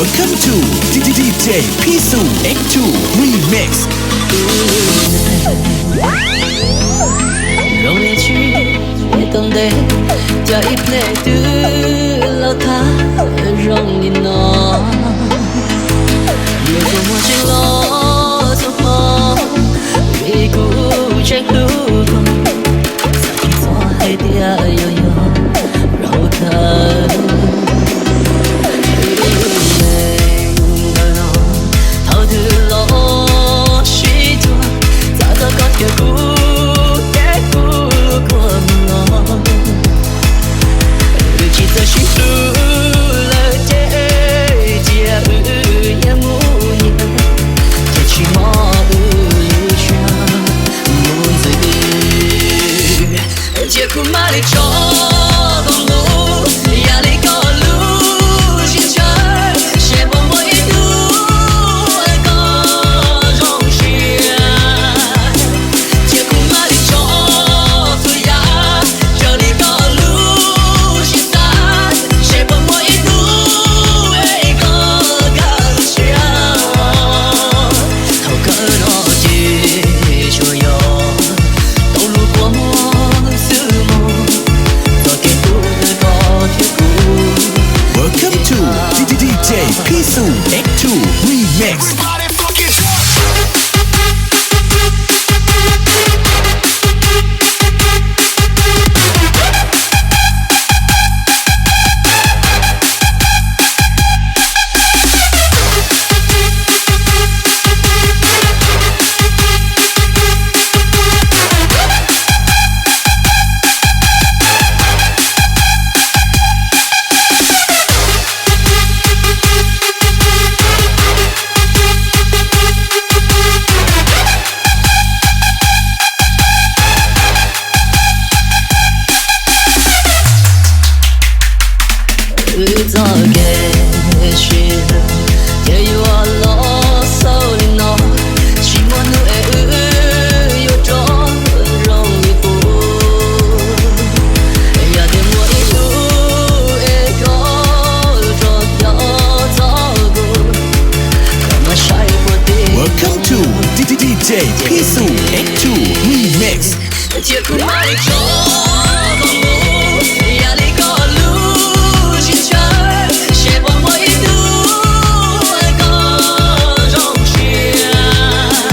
Welcome to D J Pixel X two Remix. Zoo li tsis tau ntev, cas ib pliag twb laus tag zoo li no. Nws tus muag tseem los txog hmo, vim kuv tseem hlub koj, xav tsis txog hais tias yog yog rau thawj. Thaum twg los sib cuag, txawm txog koj thiab kuv, ces kuv kua muag los. Wb tsis txawj sib hlub lawm ces cia wb nyias mus nyias, ces tsis mob wb lub siab mus ntxiv. Cia kuv mam li tso koj mus, yam li koj lub siab ntshaw, seb puas muaj ib hnub koj zoo siab. Cia kuv mam li tso txhua yam, raws li koj lub siab xav, seb puas muaj ib hnub koj kaj siab. Thaum kawg no ces tsuas yog tau lub kua muag xwb mog, txoj kev hlub ntawm koj thiab kuv. Welcome to D J Pixel X two Remix. Wb txoj kev sib hlub ces yuav los xaus li no, tsis muaj hnub es wb yuav rov zoo li qub. Yog tias muaj ib hnub es koj rov qab txog kuv, koj mam saib puas tiag. Welcome to D J Pixel X two Remix. Cia kuv mam li tso koj mus, yam li koj lub siab ntshaw, seb puas muaj ib hnub koj zoo siab.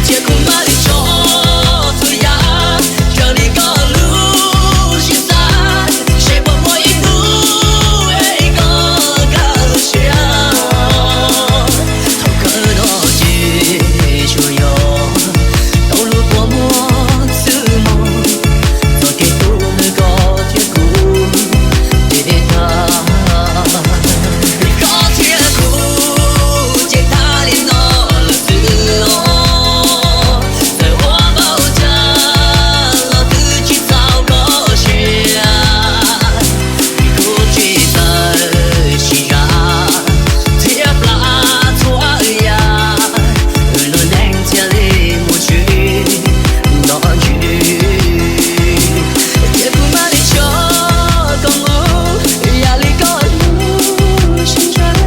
Cia kuv mam li tso txhua yam, raws li koj lub siab xav, seb puas muaj ib hnub koj kaj siab. Thaum kawg no ces tsuas yog tau lub kua muag xwb mog, txoj kev hlub ntawm koj thiab kuv ces tag. Koj thiab kuv ces tag li no lawm xwb os. Txawm ua npaum cas los twb tsis txaus koj siab. Kuv tsis txawj siv zog, txiav plab txhua yam, wb lub neej thiaj li mus tsis nto ntsis. Ces kuv mam li tso koj mus, yam li koj lub siab ntshaw,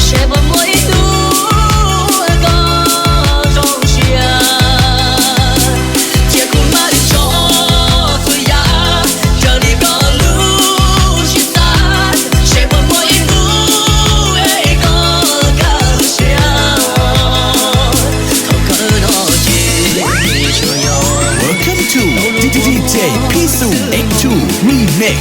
seb puas muaj ib hnub koj zoo siab. Cia kuv mam li tso txhua yam, raws li koj lub siab xav, seb puas muaj ib hnub koj kaj siab. Thaum kawg no ces tsuas yog Welcome to D J Pixel X two Remix.